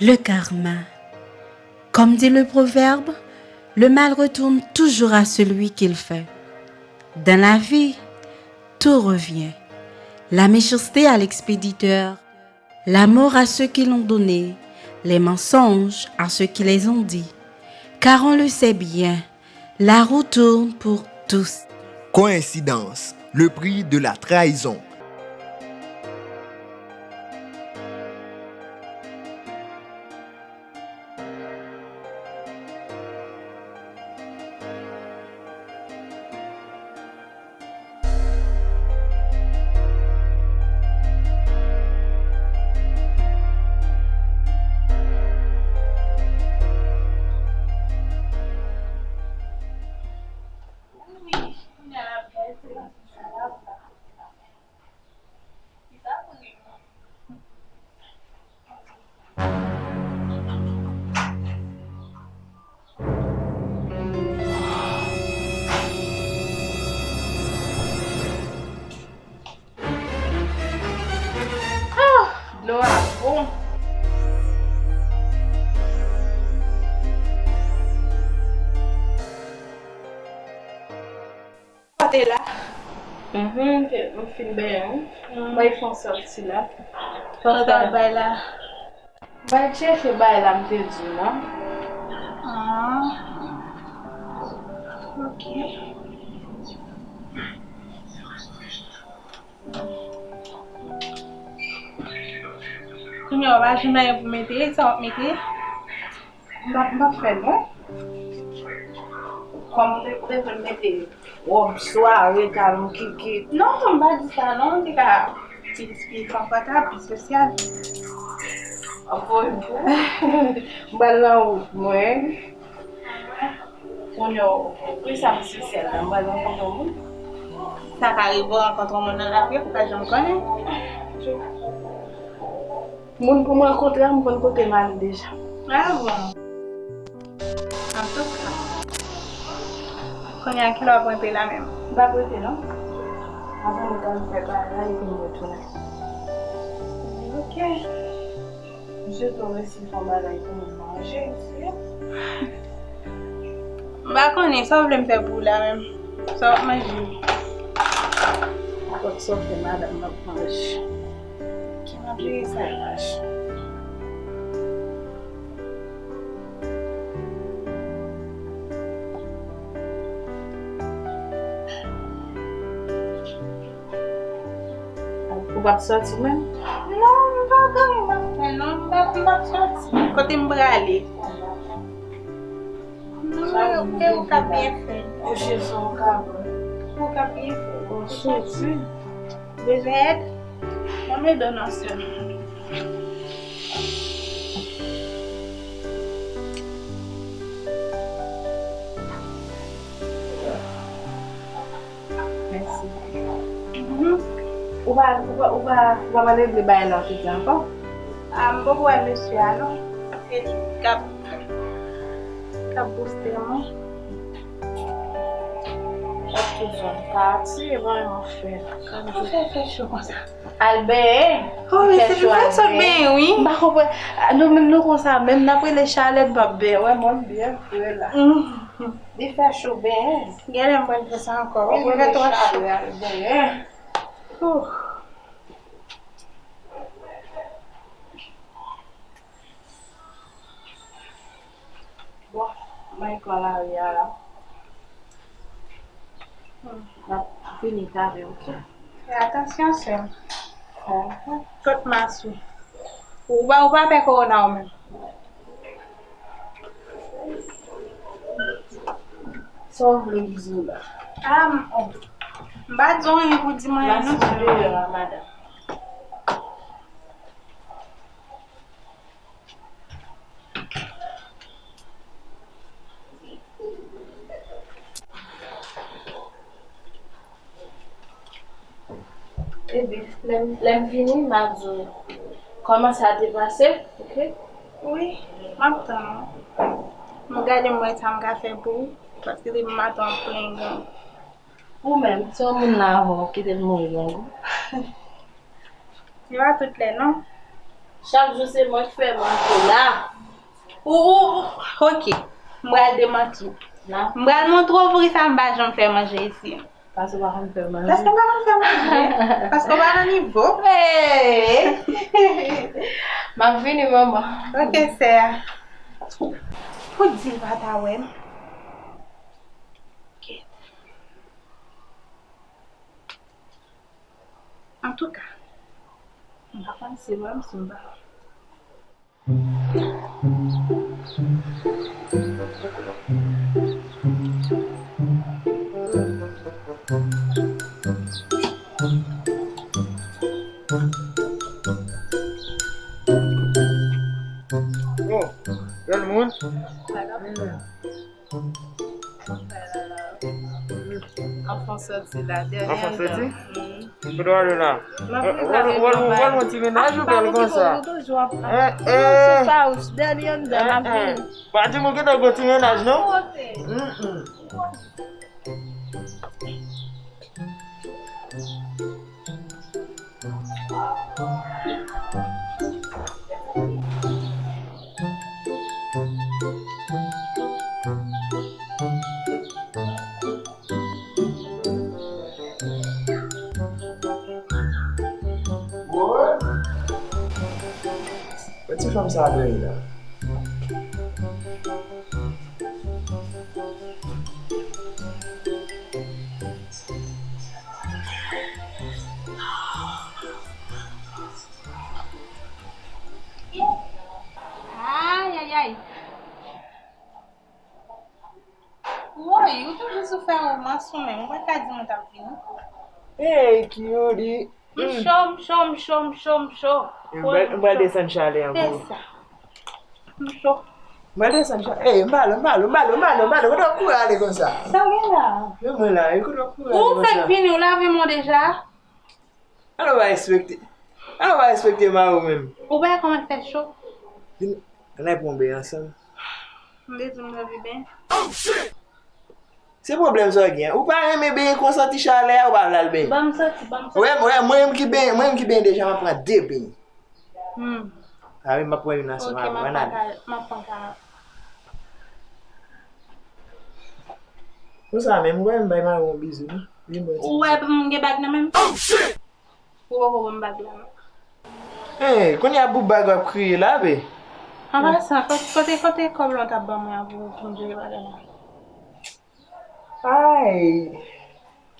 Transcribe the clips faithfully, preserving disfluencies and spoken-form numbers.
Le karma. Comme dit le proverbe, le mal retourne toujours à celui qui le fait. Dans la vie, tout revient. La méchanceté à l'expéditeur, la mort à ceux qui l'ont donnée, les mensonges à ceux qui les ont dit. Car on le sait bien, la roue tourne pour tous. Coïncidence, le prix de la trahison. Ah, dlo a bon. Sa te la? Mhm, m fin benyen wi. M bay fon sòti la. Sa w t al bay la? M bay chèche bay la m te di w lan. Ah. Ok. Kounye a w pa jwenn anyen pou mete, sa w ap mete? M p ap, m p ap fè non. Kòm ou te, ou te vle mete wòb sware, talon kikit. Non, m pa di sa non, m te ka pi, pi konfòtab, pi sosyal. Ankò yon fwa, m pral nan wout mwen. Kounye a, wi, sa m sosyal la, m pral rankontre yon moun. Sa ka rive w rankontre yon moun nan lavi a, ou pa janm konnen. Moun pou m rankontre a, m konn kote m ale deja. Ah bon. Antouka, kounye a kilè w ap rantre la menm? M p ap rete non. Apre m t al fè bagay epi m retounen. Ok. M swete w resi fè yon bagay pou mwen manje isi. M pa konnen sa w vle m fè pou w la menm. Sa w ap manje? Nenpòt sa w fè madanm m ap manje. Ki m ap jere sa e mache. Ou p ap sòti menm? Non, m pa gen anyen m ap fè non, m p ap, m p ap sòti. Kote m prale? Non, e ou k ap byen fè. Ou cheve w ka bon. Ou k ap byen fè. Ou sòti. Bezwen èd? Ban m ede w nan sè m. Mèsi. Mhm. Ou pa, ou pa, ou pa, ou pa pral regle bagay la piti ankò? Ah, m poko wè mesye a non. Se li k ap, k ap bouste mwen. Èske zòn pati, e pa yon fè. Kòman fè fè cho konsa? Al benyen. Oh, wi, se li fè sot benyen, wi. M pa konprann. Ah, nou menm nou konsa, menm n ap rele chalè, n p ap benyen. Wè, mwen m byen fre la. Li fè cho benyen. Genlè m pral fè sa ankò. Wi, li fè twò cho. Al benyen. Ouh. Bon, mwen pran lari a la. Hmm. N ap vini talè, oke? Fè atansyon, sè m. Kot mas ou? Ou pa, ou pa pè kowona ou menm? Sa w vle m di w la? Ah, m, oh. M pa di w anyen pou di m anyen non, sè m. Mas ou deyò a, madanm. Ebyen, lè m, lè m vini, m a di w kòman sa te pase, oke? Wi, m ap tann ou. M gade m wè sa m ka fè pou ou, paske depi maten w ap plenyen grangou. Ou menm, se yon moun la avè w, kite l mouri grangou. Se pa tout lè non. Chak jou se mwen k fè manje la. Ou, ou, ou, ok. M pral demanti w. M pral montre w poukisa m pa janm fè manje isi. Paske w pa konn fè manje. Paske w pa konn fè manje. Paske w pa nan nivo. Hey! M ap vini, manman. Ok, sè. Pou di l pa ta wè m. Kèt. Antouka, m pa panse wè m si m pa wè. Yo, bèl moun. Anfan sòti la, dènye. Anfan sòti? Kote w ale la? Ou al yon ti mennaj ou bèl konsa? Dènye anndan, m ap vini. Pa di m ou gentan gon ti mennaj, non? Wè ti fanm sa a dèyè la. Ayayay. Woy, ou toujou sou fè romans ou menm. Ou pa ka di m ou t ap vini. Hey, Kiyori. M cho, m cho, m cho, m cho, m cho. M pral, m pral desann chalè an pou ou. Se sa. M cho. M pral desann chalè. Ey, m pale, m pale, m pale, m pale, m pale. Kote w kouri ale konsa? Sa w gen la? Men mwen la, e kote w kouri ale konsa? Ou fèk vini, ou lave men w deja? Alò w pa respekte. Alò w pa respekte mari w menm. Ou pa wè kòman l fè cho? Vin, ann al pran yon beny ansanm. M te di w m anvi beny. Se pwoblèm sa w gen. Ou pa renmen benyen konsa ti chalè a, ou pa vle al benyen. Ban m santi, ban m santi. Wè, wè, mwen menm ki benyen, mwen menm ki benyen deja, m ap pran de benyen. Hmm. A wi, m ap pran youn ansanm avè w, ann ale. M ap pran ka. Konsa menm, ou wè m bay mari w yon bizou, non? Vin bon ti bizou. Ou wè m gen bag nan men m? Ou poko ban m bag la, non. Hey, kounye a pou bag w ap kriye la, be. An pasan, kote, kote, kote kòb lan w t ap ban mwen an pou, pou m jere bagay la? Ay.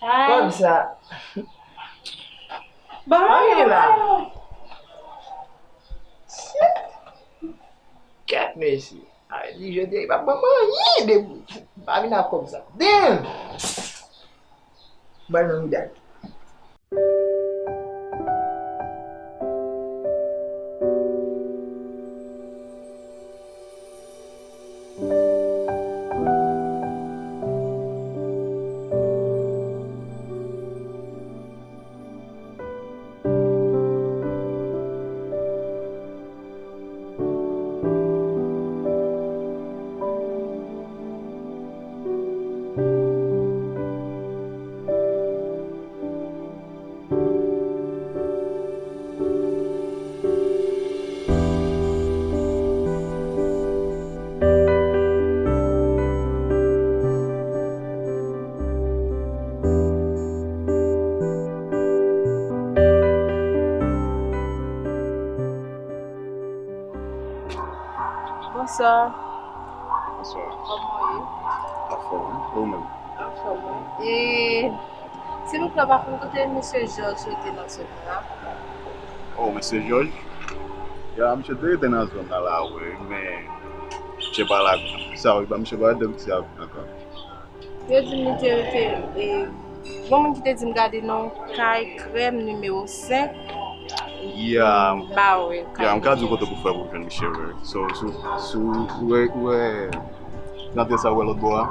Ay. Kòb sa. Ban mwen la. Shit. Kèt mesye. Ay, li jete, li pa ban mwen anyen depi. Pa vin ak kòb sa. Damn. Ban mwen medal. Bonswa. Bonswa. Kòman w ye? Anfòm, wi. E ou menm? Anfòm, wi. E silvouplè, pa konn kote mesye Jòj rete nan zòn nan la? Oh, mesye Jòj? Ya, misye te rete nan zòn nan la, wi, men misye pa la. Sa, wi, pa misye pa rete, misye ap ankò. Yo di m li te rete, e, gon moun ki te di m gade nan yon kay krèm nimewo senk. Ya. M ba w kay. Ya, m ka di w kote pou fè pou jwenn misye, wi. So, si w, si w wè, wè, rantre sa w wè lòt bò a,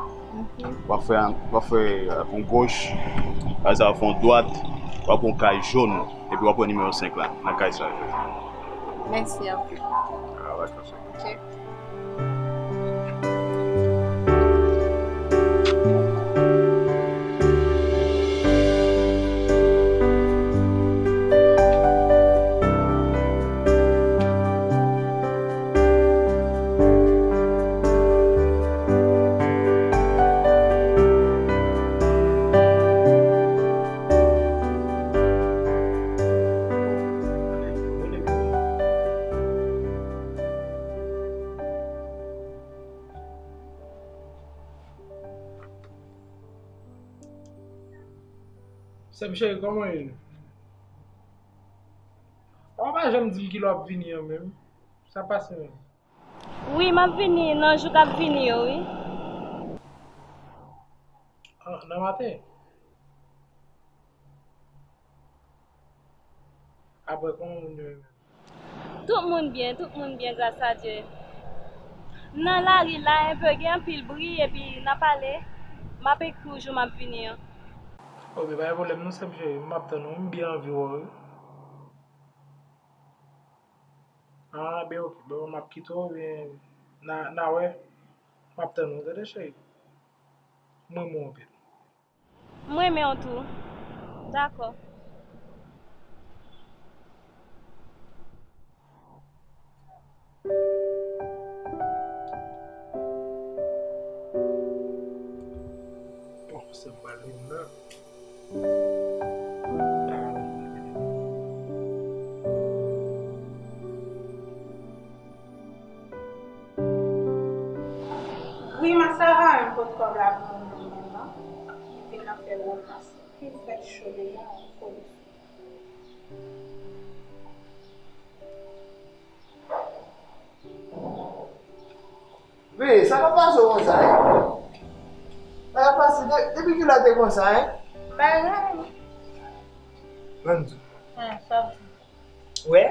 w ap fè, w ap fè, e, yon goch, apre sa w ap fè yon dwat, w ap wè yon kay jòn, epi w ap wè nimewo senk la, nan kay sa a. Mèsi anpil. Ah, dakò. Ok. Sè m cheri, kòman w ye? Ou pa janm di m kilè w ap vini an menm. Sa pase menm? Wi, m ap vini nan jou k ap vini yo, wi. Ah, nan maten? Apre, kòman moun yo ye menm? Tout moun byen, tout moun byen, gras a Dye. M nan lari la, enpe gen anpil bri, epi n ap pale. M ap ekri w jou m ap vini an. Oke, pa gen pwoblèm non, sè m cheri, m ap tann ou, m byen anvi wè w, wi. Ah, ben oke, bon, m ap kite w, ben, n a, n a wè, m ap tann ou, tande cheri. M renmen w anpil. M renmen w tou. Dakò. Bon, se m pral vin la. Grimas la pa menm pot kòb la pou mwen menm non. Li vin nan fè wòl pase. Li fè cho deja, foli. Wi, sa pa pase w konsa, en. Sa pa pase, de- depi kilè w te konsa, en? Bagay. Ban m di w. Wè?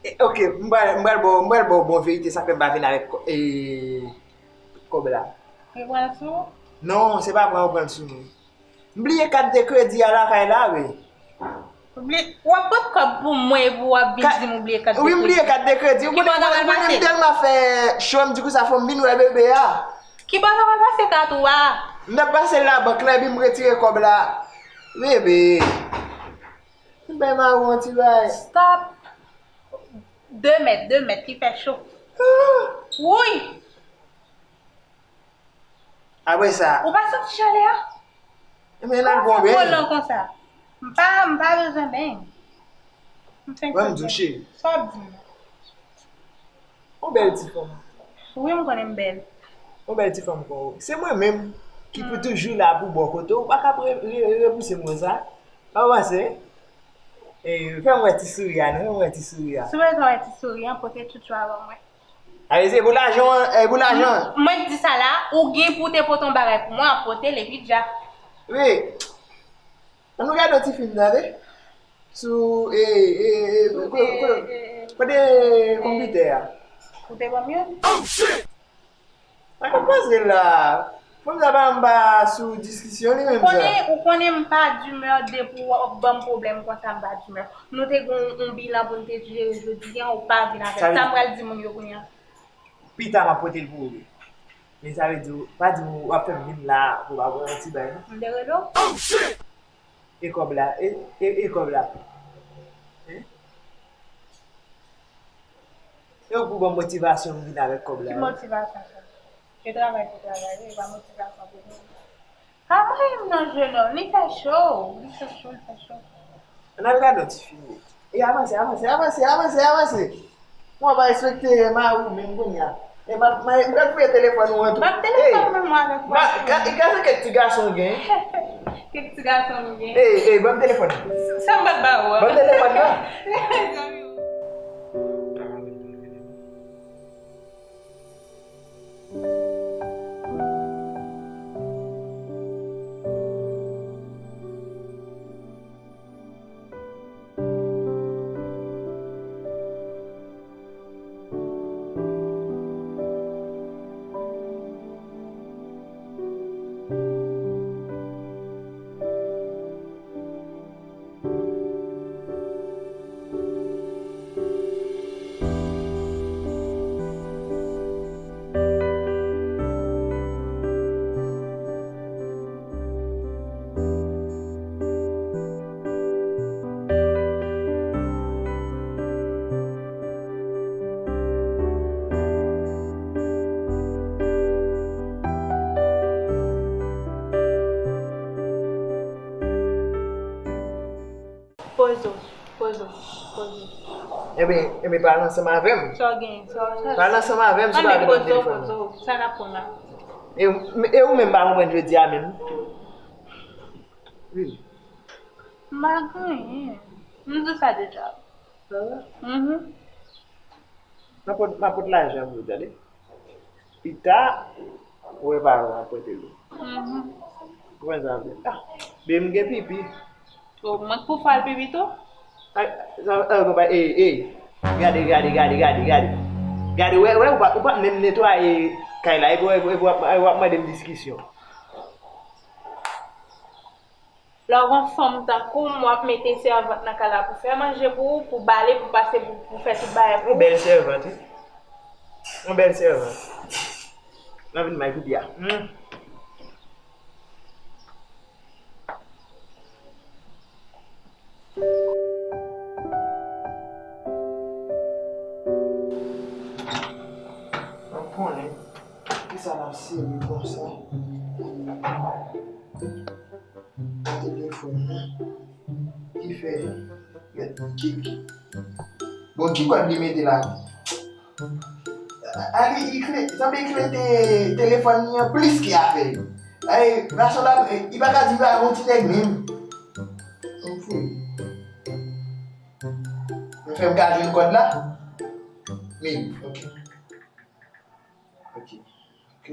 E, oke, m pral, m pral ba w, m pral ba w bon verite, sa fè m pa vin avèk kò- e, kòb la. Ou pran sou? Non, se pa pran ou pran sou nou. M bliye kat de kredi a lakay la, wi. Ou bliye, w ap pot kòb pou mwen epi w ap vin di m ou bliye kat de kredi. Wi, m bliye kat de kredi. Ou konnen, ou konnen m tèlman fè cho, m di konsa fò m vin wè bebe a. Kibò sa pral pase kat ou a? M t ap pase l labank la, epi m retire kòb la. Bebe. M bay mari w yon ti bagay. Stop. De mèt, de mèt, ki fè cho. Ah. Wouyy! Apre sa. Ou pa santi chalè a? Ebyen, n al pran yon beny. Kòman sa kolan konsa? M pa, m pa bezwen beny. M fenk sot beny. Wè m di w, cheri. Sa w ap di m? Yon bèl ti fanm. Wi, m konnen m bèl. Yon bèl ti fanm kon ou. Se mwen menm ki pou toujou la pou bò kote w. Ou pa ka re- re- repouse m konsa. Sa w panse? E, fè m wè ti souri a, non, fè m wè ti souri a. Si w bezwen wè ti souri a, pote tchoutchou a ban mwen. A, se pou lajan an, e, pou lajan an. M- mwen k di sa la, ou gen pou w te pote yon bagay pou mwen, w ap pote l epi dja. Wi. Ann nou gade yon ti fim, tande? Sou, e, e, e, ko- ko- kote konpitè a? Ou te ban m youn? Sa k ap pase la? Fanm sa pa anba sou diskisyon li menm sa. Ou konnen, ou konnen m pa d'humeur depi w ap ban m pwoblèm konsa, m pa d'humeur. Nou te gen yon, yon bilan pou n te jere jodi a, ou pa vin avè l. Sa m pral di moun yo kounye a? Pita m ap pote l pou ou wi. Men sa vle di, pa di m w ap fè m vin la pou w pa pran yon ti bay non. M te rele w? E kòb la, e, e, e kòb la. Hein? E ou pou ban m motivasyon m vin avèk kòb la. Ki motivasyon sa? Se travay pou travay wi, e pa motivasyon pou vin. Pa mare m non, jenòm, li fè cho, li fè cho, li fè cho. Ann al gade yon ti fim wi. E avanse, avanse, avanse, avanse, avanse. Mwen pa respekte mari w menm kounye a. E m ap, m ap, m pral fouye telefòn ou an tou. Ban m telefòn ou menm avèk mwen. Gade kèk ti gason w gen. Kèk ti gason m gen. Ey, ey, ban m telefòn nan. Sa m pral ba ou a? Ban m telefòn nan. Poze w, poze w, poze w. Ebyen, ebyen, pale ansanm avè m. Sa w gen, sa w... Pale ansanm avè m, si w pa vle ban m telefòn nan. Sa n ap pran la? E, e ou menm pa konprann jodi a menm? Wi. M pa gen anyen. M di w sa deja. Sa va? Mhm. M ap pot, m ap pot lajan pou ou, tande. Pita, ou wè paran w ap pote l ou. Mhm. Ou konprann sa m vle di? Ah, men m gen pipi. O, mwen k pou fè l pipi tou? Ay, sa, sa, konpa, ey, ey. Gade, gade, gade, gade, gade. Gade, wè, wè, ou pa, ou pa menm netwaye kay la, epi, epi, epi w ap, w ap mande m diskisyon. Lè w gen fanm tankou m, w ap mete sèvant nan kay la pou fè manje pou ou, pou bale, pou pase, pou, pou fè tout bagay pou ou. Yon bèl sèvant, wi. Yon bèl sèvant. Nan vin may koudya. Hmm. Mwen konnen. Poukisa n ap sere konsa? Telefòn nan. Ki fè. Ki. Bon, ki kòd li mete la? Ali, li kle, sanble kle te, telefòn li an plis ke afè yo. Ay, gason la, li pa ka di pa yon ti nèg menm. Mwen fou. Mwen fè m ka jwenn kòd la? Wi, ok. Ok. Ok.